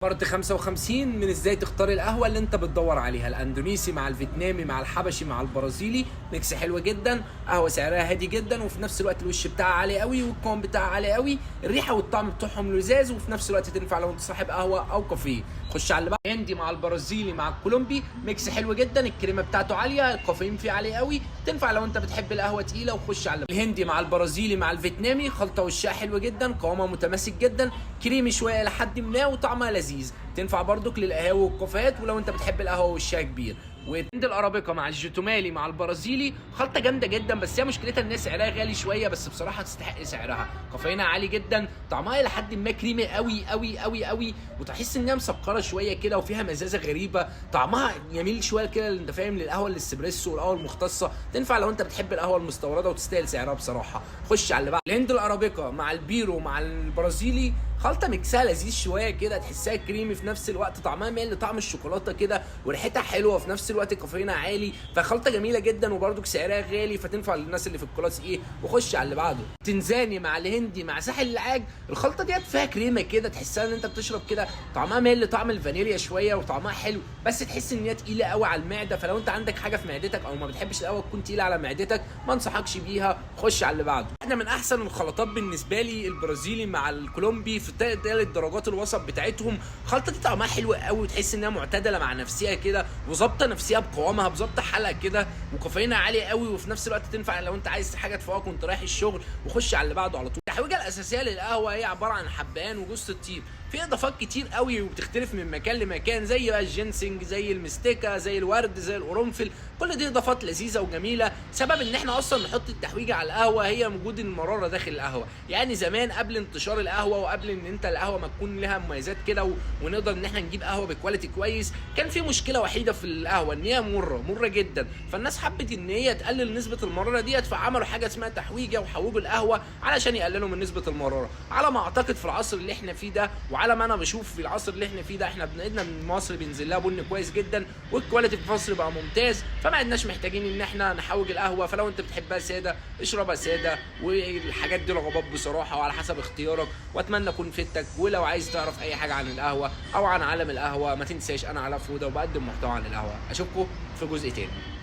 part 55 من ازاي تختار القهوة اللي انت بتدور عليها. الاندونيسي مع الفيتنامي مع الحبشي مع البرازيلي، mix حلو جدا، قهوة سعرها هادي جدا، وفي نفس الوقت الوش بتاعها عالي قوي والقوام بتاعها عالي قوي، الريحة والطعم بتوعهم لذاذ، وفي نفس الوقت تنفع لو انت صاحب قهوة او كافيه. خش على اللي بعد. هندي مع البرازيلي مع الكولومبي، mix حلو جدا، الكريمة بتاعته عالية، الكافيين فيه عالي قوي، تنفع لو انت بتحب القهوة تقيلة. وخش على الهندي مع البرازيلي مع الفيتنامي، خلطة وشها حلو جدا، قوامها متماسك جدا، كريمي شوية لحد ما، وطعمها لذيذ، تنفع برضك للقهاوي والكافيهات ولو انت بتحب القهوة وشها كبير. وهند الارابيكا مع الجوتومالي مع البرازيلي، خلطه جامدة جدا، بس هي مشكلتها ان سعرها غالي شوية، بس بصراحة تستحق سعرها، كافيينها عالي جدا، طعمها الى حد ما كريمي قوي قوي قوي قوي، وتحس انها مسكره شوية كده وفيها مزازه غريبة، طعمها يميل شوية كده انت فاهم للقهوة الاسبريسو والقهوة المختصة، تنفع لو انت بتحب القهوة المستورده وتستاهل سعرها بصراحة. خش على اللي بعد. الهند الارابيكا مع البيرو مع البرازيلي، خلطه mix ها لذيذ شوية كده، تحسها كريمي في نفس الوقت طعمها مايل لطعم الشوكولاتة كده، وريحتها حلوة، في نفس الوقت كافيينها عالي، فخلطه جميلة جدا، وبرده سعرها غالي، فتنفع للناس اللي في ال class A. وخش على اللي بعده. تنزاني مع الهندي مع ساحل العاج، الخلطة ديت فيها كريمة كده، تحسها ان انت بتشرب كده، طعمها مايل لطعم الفانيليا شوية وطعمها حلو، بس تحس ان هي تقيلة قوي على المعدة، فلو انت عندك حاجة في معدتك او ما بتحبش القهوة تكون تقيلة على معدتك ما انصحكش بيها. خش على اللي بعده. احنا من احسن الخلطات بالنسبة لي البرازيلي مع الكولومبي في ثلاث درجات الوسط بتاعتهم، خلطه دي طعمها حلو قوي، وتحس انها معتدلة مع نفسها كده وظابطه نفسها بقوامها، بظابطه حلقة كده، وكافيينها عالي قوي، وفي نفس الوقت تنفع لو انت عايز حاجة تفوقك وانت رايح الشغل. وخش على اللي بعده على طول. التحويجه الاساسية للقهوة هي عبارة عن حبان وجوز الطيب، في اضافات كتير قوي وبتختلف من مكان لمكان، زي بقى الجينسنج، زي المستكه، زي الورد، زي القرنفل، كل دي اضافات لذيذة وجميلة. سبب ان احنا اصلا نحط التحويجه على القهوة هي وجود المرارة داخل القهوة، يعني زمان قبل انتشار القهوة وقبل ان انت القهوة ما تكون لها مميزات كده ونقدر ان احنا نجيب قهوة ب quality كويس، كان في مشكلة وحيده في القهوة ان هي مرة مرة جدا، فالناس حبت ان هي تقلل نسبه المرارة ديت، فعملوا حاجة اسمها تحويجه وحوجوا القهوة علشان يقللوا من نسبه المرارة. على ما اعتقد في العصر اللي احنا فيه ده، وعلى ما انا بشوف في العصر اللي احنا فيه ده، احنا بنقدنا من مصر بينزل لها بن كويس جدا، وال quality في مصر بقى ممتاز، فما عدناش محتاجين ان احنا نحوج القهوة. فلو انت بتحبها ساده اشربها ساده، والحاجات دي رغبات بصراحة وعلى حسب اختيارك. واتمنى اكون فدتك، ولو عايز تعرف اي حاجة عن القهوة او عن عالم القهوة ما تنساش انا علاء فوده وبقدم محتوى عن القهوة. اشوفكم في جزء تاني.